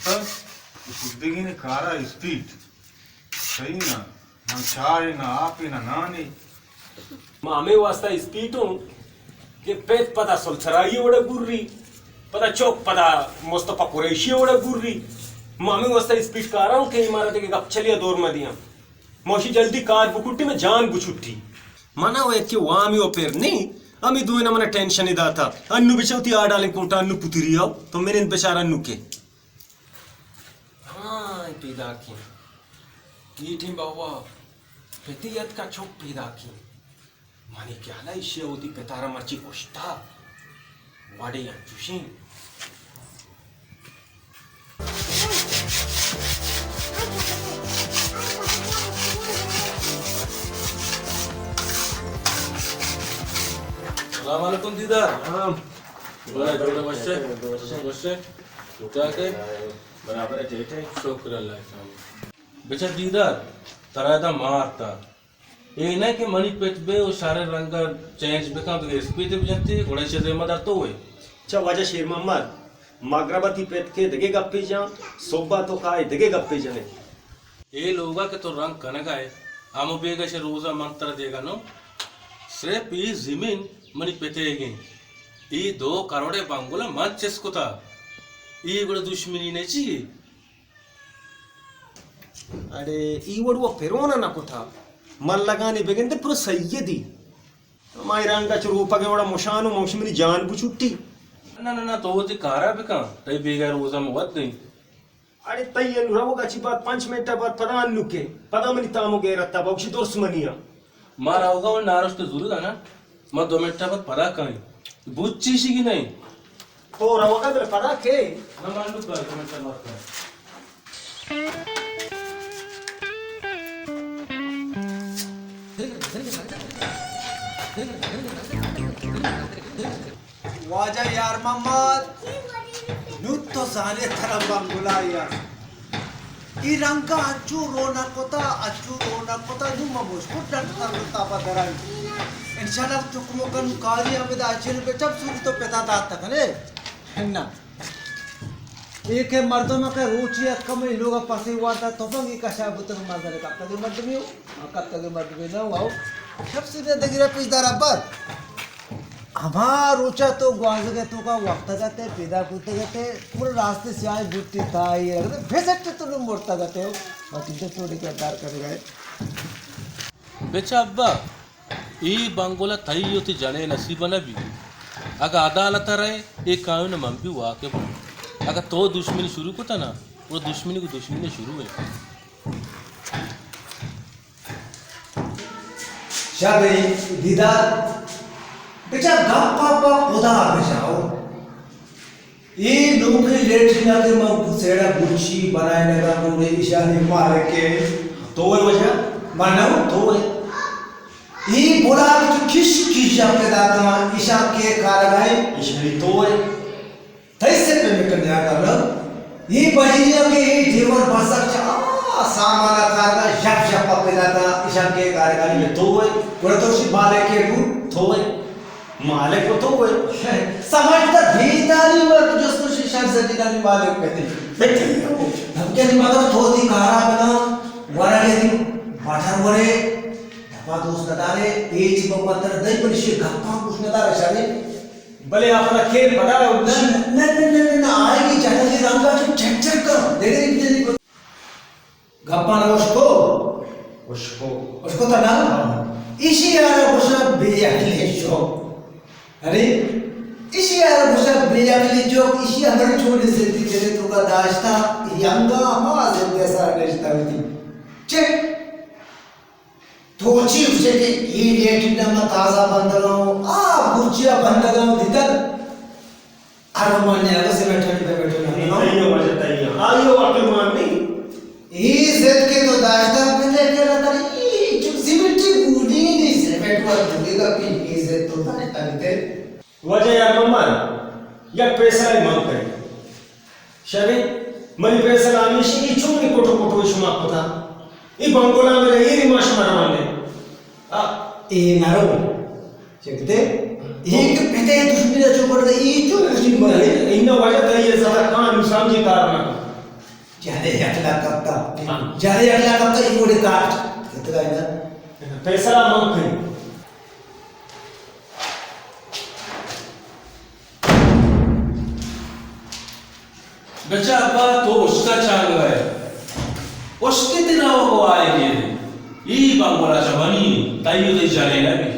شدگین کارا اسپیٹ۔ صحیح نا، نہ چائے، نہ آپے، نہ نانے۔ ما ہمے واسطہ اسپیٹ اوں کہ پت پدا سلسرائی وڑا گوری، پدا چک پدا مصطفی قریشی وڑا گوری۔ ما ہمے واسطہ اسپیٹ کاراں کہ مارا دگہ گپ چلیا دور مہ دیاں۔ موشی جلدی کار بکٹی، میں جان بچٹی۔ منا و یکی وامی و پر نی، ہمی دوئینا منا ٹینشن داتا۔ انو بچو تی آڈالیں کوٹا انو پتری آو، تو منند بچار انو کے۔ ہاں، پیداکیں۔ ای ٹیم بابا، پتی یتکا چک پیداکیں۔ منی خیالا ایشی وتی پتارا مرچی کشتا۔ وڑے انچوشیں۔ السلام علیکم دیدار۔ ہاں۔ بڑا جوڑ وشے۔ وشے۔ ٹھیک ٹھاک ہے؟ برابر ہے، ٹھیک ہے۔ شکر اللہ کا۔ بچا دیدار، ترا ادا مارتا۔ اے نہ کہ منی پت بے و شریں رنگ ء چینج بکن، بگے اسپیت بجنتی، گڑا ایشی ذمہ دار تو ئے۔ چہ واجہ شیر محمد، مگرب ء تی پت کے دگہ گپے جان، صبح ء تو کائے دگہ گپے جنے۔ اے لوگ ء کہ تو رنگ کنگ ء ئے، ہمو بیگہ شے روز ء من ترا دیگا نو۔ صرف اے زمین منی پت ئیگ انت۔ اے دو کروڑ ء بنگلہ من چست کتا۔ اے گڑا دشمنی نہ چی ئے؟ اڑے ای وڑ و پرون نہ کتا۔ ملگانی بگندے پرو سیدی۔ مائی رنگ چ روپگ وڑا مشان و موش منی جان بچوٹی۔ نہ، نہ، نہ، تو وتی کارا بکن، تئی بیگہ روزا موت دیں۔ اڑے تئی انو روگا چی بعد پنچ منٹ بعد پدا انو کے، پدا منی تامو غیرت تا بوشی درس منیا۔ ما روگا و نارشت زورگ نا۔ ما دو منٹ بعد پدا کائیں۔ بوت چیشی کی نہیں۔ تو روگا بل پدا کے؟ نہ، ما انو کائیں، دو منٹ بعد کائیں۔ واجہ یار محمد، نو تو زانے ترا بنگلہ یا۔ ای رنگا انچو رونق کتا، انچو رونق کتا، نو ما مشکل ڈنڈ تر تا پا درائیں۔ انشاءاللہ چکمو کنو کاری ہمیں دا اچھے بچم سوری تو پتا دات تکنے۔ نہ۔ اے کہ مردم کہ روچی اتکم ای لوگ پسی وارتا تفنگی کشا بوتگ مزن کپتگی مردمی ہو، کپتگی مردمی نہ ہو۔ شپ سیدھے دگرے پیش دار ابر۔ ہما روچا تو گوازگ ء توکا وپتگ ات ئے، پیدا بوتگ ات ئے، پورا راستے سیاہیں بوٹی تائی ء رکھتے، بھسٹ تو نوں مرتگ ات ئے، وتی تو چوڑی کردار کنگ ء ئے۔ بچا ابا، اے بنگلہ تئی وتی جنے نصیب نہ بی۔ اگہ عدالت ء رئے، اے قانون من بی واقف۔ اگہ تو دشمنی شروع کتا نا، گڑا دشمنی گوں دشمنی شروع ہے۔ شر دیدار، بچار گپا پہ خدا بجاؤ۔ اے نوکیں لیٹرین ء کہ من سیڑا گوشی بنائینگا گوں ایشانی مالک ء۔ تو ئے واجہ؟ من نہ، تو ئے۔ اے بلاک چو کش کش جپ داتاں، ایشاں کے کارگا ئے؟ ایشانی تو ئے۔ تئی سے پیمنٹ نیاتا نہ؟ اے بجیاں کہ اے ڈیور بازار چا سامان کارگا جپ جپ پہ داتا، ایشاں کے کارگا ئے؟ تو ئے۔ گڑا تو شی مالک کے گو؟ تو ئے۔ مالک و تو ئے۔ سمجھتا دیداری ور جستو شیشان سجنانی مالک کتی۔ بیٹھے ہو۔ ہم کہنی مطلب تو دی کارا بنا، ورا یدی بٹر ورے، دپا دوست ندارے، ایچ بمتر دئی بلشی گپاں کچھ ندارے شادی۔ بلے آپ نا کھیل بنا رہا ہوں۔ نہ، نہ، نہ، نہ، نہ، آئے گی جہلی رنگا جو چٹ چٹ کر، دے دے بجلی کو۔ گپاں اشکو؟ اشکو۔ اشکو تا نا؟ ہاں۔ ایشی آرا گوشا بے عقلی جو۔ ارے، ایشی آرا گوشا بے عقلی جو، ایشی ہمیں چوڑی زندگی تیرے تو کا داشتا، ینگا ہما زندگی سارا نشتا ہوتی۔ چک۔ تو چی گوشے کہ اے لیٹرین ء ما تازہ بندگاں، آ برجی ء بندگاں دیتگ۔ ارمان نے اگہ سیمنٹ ء بہ بیٹھے نا۔ تئی واجہ تئی۔ آئی وقت مان نہیں۔ اے زد کے تو داشتا پہ لے کے رہتا، اے چپ سیمنٹ کی گولی نہیں، سیمنٹ وا گولی کا پی، اے زد تو داشتا نہیں تے۔ واجہ یار محمد، یک پیسہ ء من کن۔ شریں، منی پیسہ ہمیشی کہ چونی کٹو کٹو شما کتا۔ ای بنگولا میرا ایری ما شما روانے۔ آ۔ اے نرو۔ چکتے؟ اے کہ پتے دشمنی چو کر دے، ای چو دشمنی بنے۔ اینا واجہ تئی عزت کان سمجھی کار نہ۔ جانے اکلا کپتا۔ ہاں۔ جانے اکلا کپتا، یہ وڑے کاٹ۔ کتنا ہے نا؟ فیصلہ من کھیں۔ بچا ابا تو اشکا چانگ ءَ ئے۔ اشکے تینا وہ آئے گے۔ ای بانگولا چمانی، تئی و تئی جانے نہ بی۔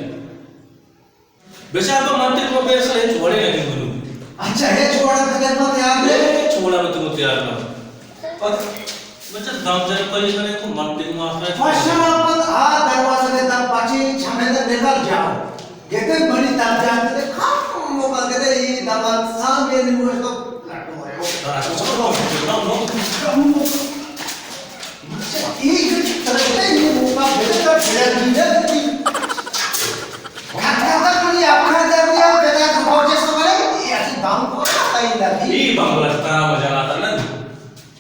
بچا ابا من تے کو پیسہ ہچ وڑے نہ کنگنو۔ اچھا، ہچ وڑا تے ما تیار نہ۔ ہچ وڑا تے ما تیار نہ۔ پت بچا دم جن پریشان ہے تو من تے ما آخر۔ پشنا پت آ دروازہ دے تا پچے چھمے دے نکل جاؤ۔ گتے منی تب جانتے تھے، کم موقع گتے، یہ دبا سام یہ نہیں ہوئے تو لٹو ہے وہ۔ یہ جو چلتے ہیں، یہ موقع بہتر بہتر کی جاتی۔ کھاتا تھا کوئی اپنا جب یہ بتا کہ پہنچے سو بڑے، یہ ایسی بانگ کو آتا ہی لگی۔ یہ بانگ لگتا مزہ آتا نا۔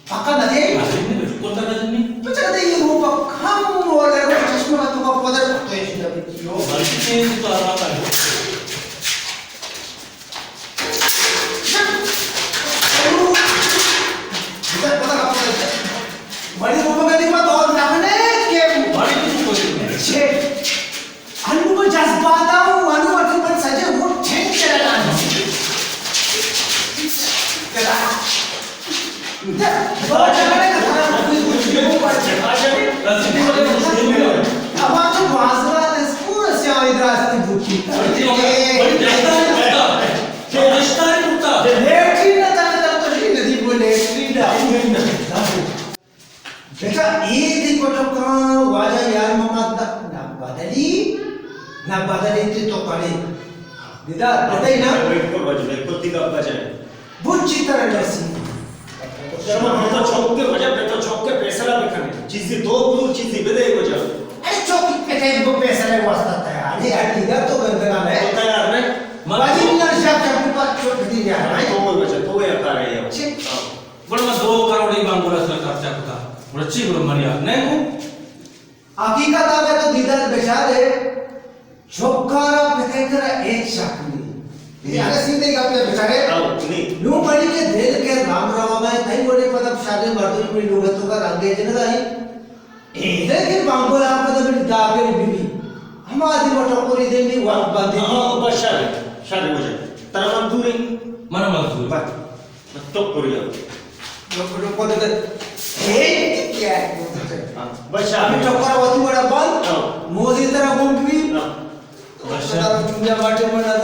پکا نہ دے۔ نہ دے، بالکل نہ دے۔ تو چکا دے یہ روپا کم اور لگو چشمہ کا تو کا پدر تو یہ چیز ابھی کیو۔ بلکہ تیز تو آتا ہے۔ بڑی روپا کا دیما تو نہ نے کے۔ بڑی تو کوئی نہیں۔ چھ۔ انو جذبات آؤں، انو اٹھے پر سجے وہ ٹھیک چلنا۔ بیٹا، اے دی کٹکاں واجہ یار محمد نہ بدلی، نہ بدلی تے تو کڑے۔ دیدار، بدلی نا؟ بالکل واجہ، بالکل تی گپ بجائے۔ بچی طرح نسی۔ شما ہم تو چوک کے واجہ، پہ تو چوک کے فیصلہ بکنے۔ چیزی تو بزور، چیزی بدے واجہ۔ ارے چوک کے ٹائم کو فیصلہ واسطہ تیار ہے۔ ہر دیدار تو گندگا ہے۔ تو تیار نہیں؟ واجی نہ شک شک پر چوک دی یار۔ تو واجہ، تو یار تارے یار۔ چھ۔ ہاں۔ گڑا ما دو کروڑی بانگولا سر خرچہ کتا۔ گڑا چی گڑا منی حق نہ کو؟ حقیقت آگا تو دیدار بچارے، چکارا پتے کرا ایک شک نہیں۔ یہ اگر سیدھے گپ ہے بچارے۔ ہاں، نہیں۔ نو بڑی کے دل کے رام روا گئے، تئی بڑے پتہ شادی مردم کوئی لوگ تو کا رنگے جن گئی۔ اے دے کہ بانگولا پتہ بڑی داخل بی بی۔ ہم آدھی مٹو پوری دن نہیں وقت بندی۔ ہاں، بس شر، شر ہو جائے۔ ترا منظور ہے؟ منا منظور۔ بس۔ تو کریا۔ لوگ، لوگ کو دے۔ اے، کیا ہے؟ ہاں۔ بس، ہمیں ٹکر ہوتی بڑا بند۔ ہاں۔ موزی طرح گھوم بھی۔ ہاں۔ تو بس۔ بتا دو، دنیا باٹے بڑا